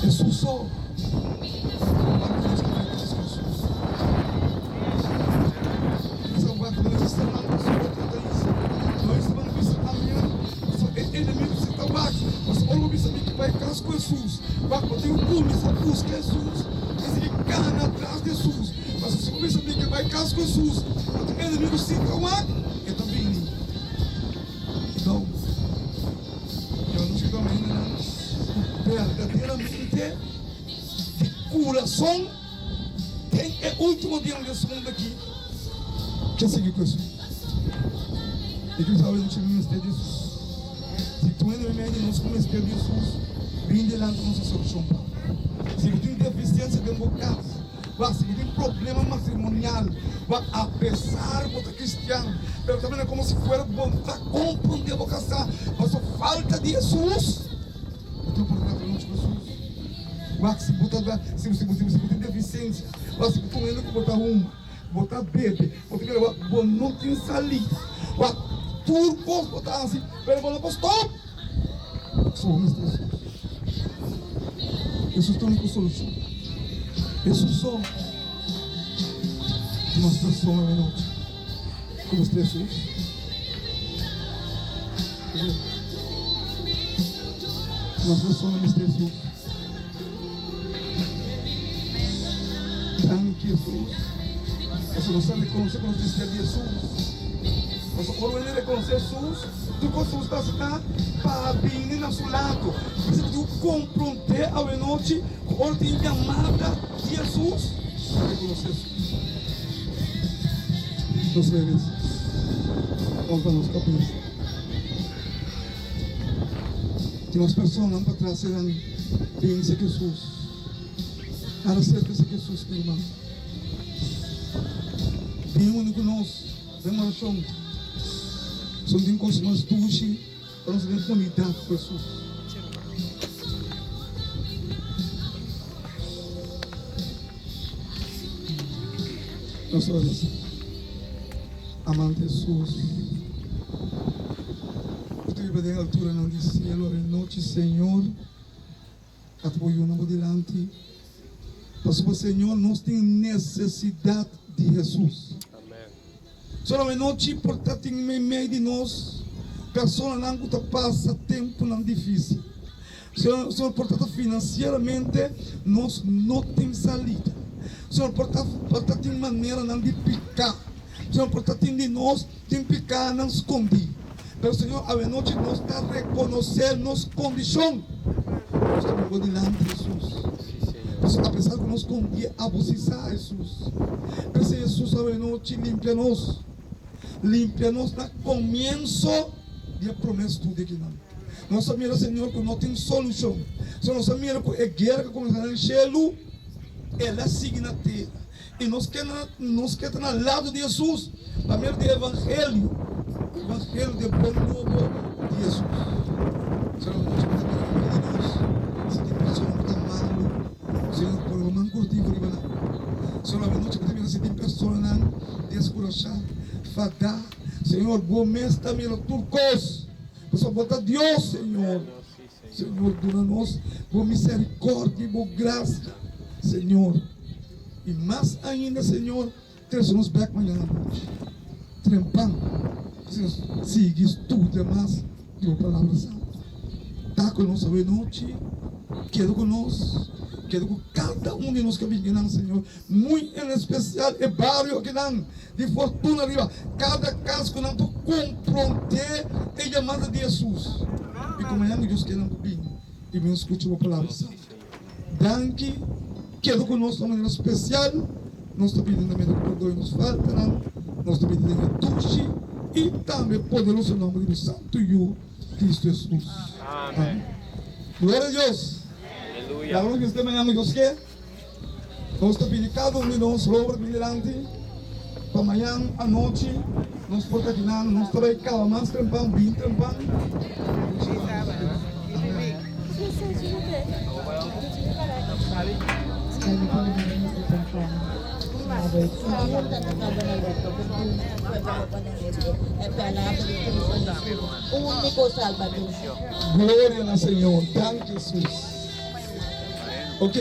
Hesus so. Wak nos ta bai kas ku Hesus. Esa wak no existe nan paso otro ta hisa. No existe nan bisa amen paso e enemigo si ta wak. Paso ora bo bisa mi ki bai kas ku Hesus, wak bo tin ku kuminsa buska Hesus i sigui kana tras di Hesus. Paso si bo bisa mi ki bai kas ku Hesus, anto e enemigo si ta wak, e ta bini. No. Yo no siento hendenan ku berdaderamente di kurason den e ultimo dianan di es mundu aki ke sigui ku Hesus. I ke sabe nos mester di Hesus. Si tur hende meimei di nos ku mester di Hesus, bin dilanti nos a solushon pa bo. Si bo tin defisiensia den bo kas, Wak si bo tin problema matrimonial, wak apesar bo ta cristian, pero ta mira como si fuera bo no ta comprende bo casá paso falta di Jesus, bo tin oportunidad pa lucha cu Jesus. Wak si bo ta si si si bo tin deficiencia, wak si bo ta un hende cu bo ta huma, bo ta bebe, bo ta mira wak bo no tin salida, wak tur cos bo ta haci pero bo no por stop, So bo mester Jesus. Jesus ta unico solucion. Jesus so di nos persona awe nochi cu mester Jesus. Nos persona mester Jesus. Danki Jesus. Pasobra nos a reconoce cu nos mester di Jesus. Pasobra ora bo reconoce Jesus, Tur kos ku ta sta pa bini na su lado. P'esei bo tin ku komprondé awenochi ku ora tin yamada di Hesus, rekonosé Hesus. Nos revisa. Nos da nos kabesa. Tin mas personanan patras eran bin serka Hesus. Ara serka serka Hesus, mi ruman. Bin uni ku nos. Den orashon, son tin kos mas dushi pa nos den unidat ku Hesus. Nos ta resa, Amante Hesus, ku ta biba den alturanan di sielu, avenochi, Señor, a ta bo yuna bo dilanti, pasobra, Señor, nos tin nesesidat di Hesus. Solamente nochi por ta tin meimei di nos personanan ku ta pasa tempunan difísil. Señor, por ta ta finansieramente nos no tin salida. Señor, por ta por ta tin maneranan di piká. Señor, por ta tin di nos tin pikánan skondí. Pero Señor, awenochi nos ta rekonosé nos kondishon. Nos ta bini bo dilanti, Hesus. Pasobra apesar ku nos kondí abusisá, Hesus. P'esei, Hesus, awenochi limpia nos. Limpia nos na komienso di e promé studio akinan. Nos a mira, Señor, ku no tin solushon. Señor, nos a mira ku e guera ku a kuminsá na shelu, el a sigui na tera. I nos ke na nos ke ta na lado di Hesus pa medio di evangelio, evangelio di e bon nobo di Hesus. Señor, nos por ta mira medio di nos si tin persona ku ta malu, Señor, pone bo man kurtivo riba nan. Señor, awe nochi bo ta mira si tin personanan deskurashá, fadá. Señor, bo mes ta mira tur kos, pasobra bo ta Dios, Señor. Señor, duna nos bo misericordia y bo gracia, Señor. Y mas ainda, Señor, trece nos bek mañana anochi, trempan, pa nos sigui studia mas di bo Palabra Santo. Ta cu nos awe nochi, keda cu nos, keda cu cada un di nos cu a bini nan, Señor, muy en especial e bario akinan di Fortuna riba cada cas cu nan por compronde e yamada di Jesus y cu mañana Dios kier nan por bini y bin scucha bo palabra santo. Danki, keda cu nos na manera special, nos ta pidi tambe cu perdone nos faltanan, nos ta pidi den e dushi y tambe poderoso nomber di bo Santo Yu Cristo Jesus. Amen. Gloria a Dios. Laga nos bisa te mañana Dios ke. Nos ta pidi kada un di nos Robert bin dilanti pa mañan anochi nos por ta kinan. Nos ta bai kaba mas trempan, bin trempan. Gloria na Señor. Danki Jesus. Ok.